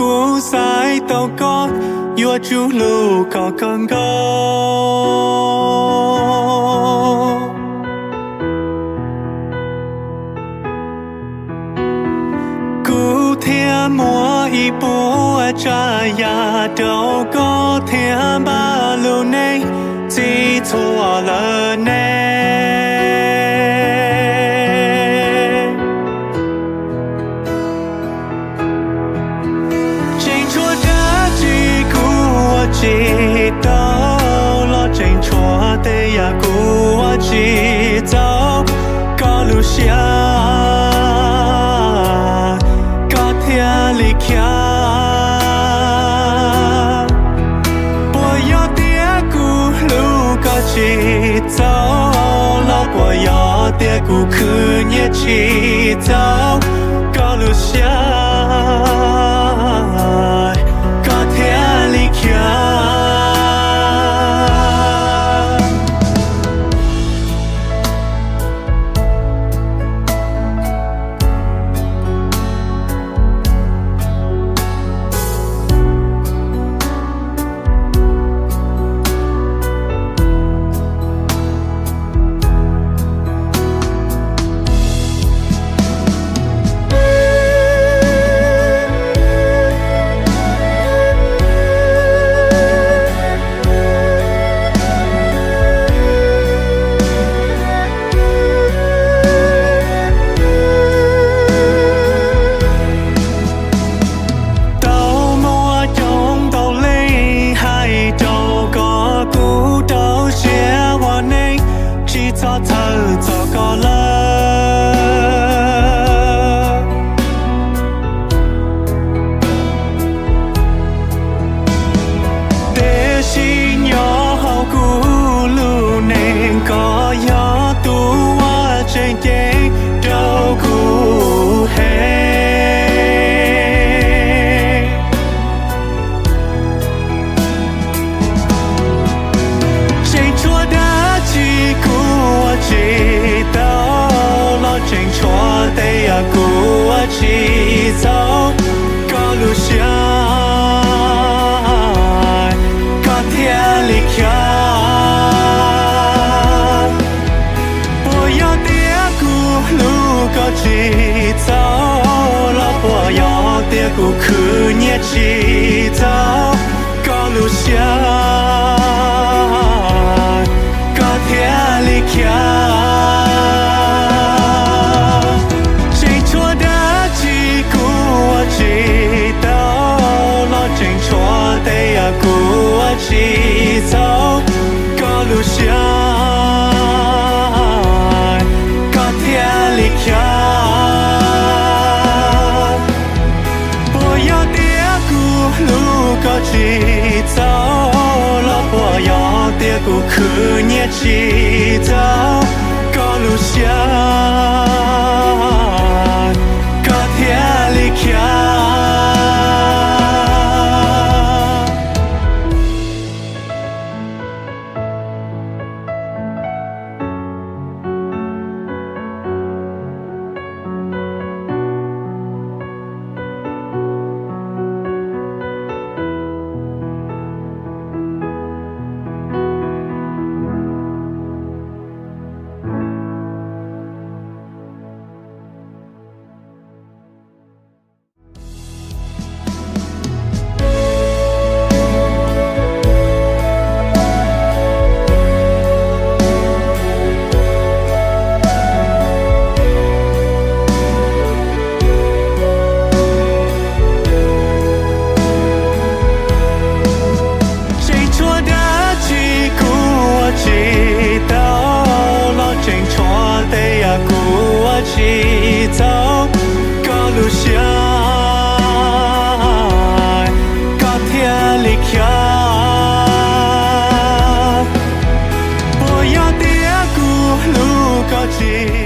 Kuv xaiv tau koj, yuav tsum hlub koj kawg nkaus. Kuv thiaj muab ib puas tsav yam rau koj thiab npaj lub neej txhij txhua lawm ne. Tseem tshuav dab tsi kuv ua tsis tau, los tseem tshuav tej yam kuv ua tsis txaus koj lub siab, koj thiaj li khiav. Puas yog tias kuv hlub koj tsis txaus, los puas yog tias kuv khwv nyiaj tsis txaus koj lub siab, koj thiaj li khiav. Tau muaj coob ntau leej hais rau koj, kuv rau siab ua neej tsis txhob txhawj txog koj lawm. Tiam sis nyob hauv kuv lub neej koj yog tus uas tseem ceeb rau kuv heev. Tseem tshuav dab tsi kuv ua tsis tau, los tseem tshuav tej yam kuv ua tsis txaus koj lub siab, koj thiaj li khiav. Puas yog tias kuv hlub koj tsis txaus, los puas yog tias kuv khwv nyiaj tsis txaus koj lub siab, koj thiaj li khiav. Tseem tshuav dab tsi kuv ua tsis tau, los tseem tshuav tej yam kuv ua tsis txaus koj lub siab, koj thiaj li khiav. Puas yog tias kuv hlub koj tsis txaus, los puas yog tias kuv khwv nyiaj tsis txaus koj lub siab, koj thiaj li khiav. Tseem tshuav dab tsi kuv ua tsis tau, los tseem tshuav tej yam kuv ua tsis txaus koj lub siab, koj thiaj li khiav. Puas yog tias kuv hlub koj tsis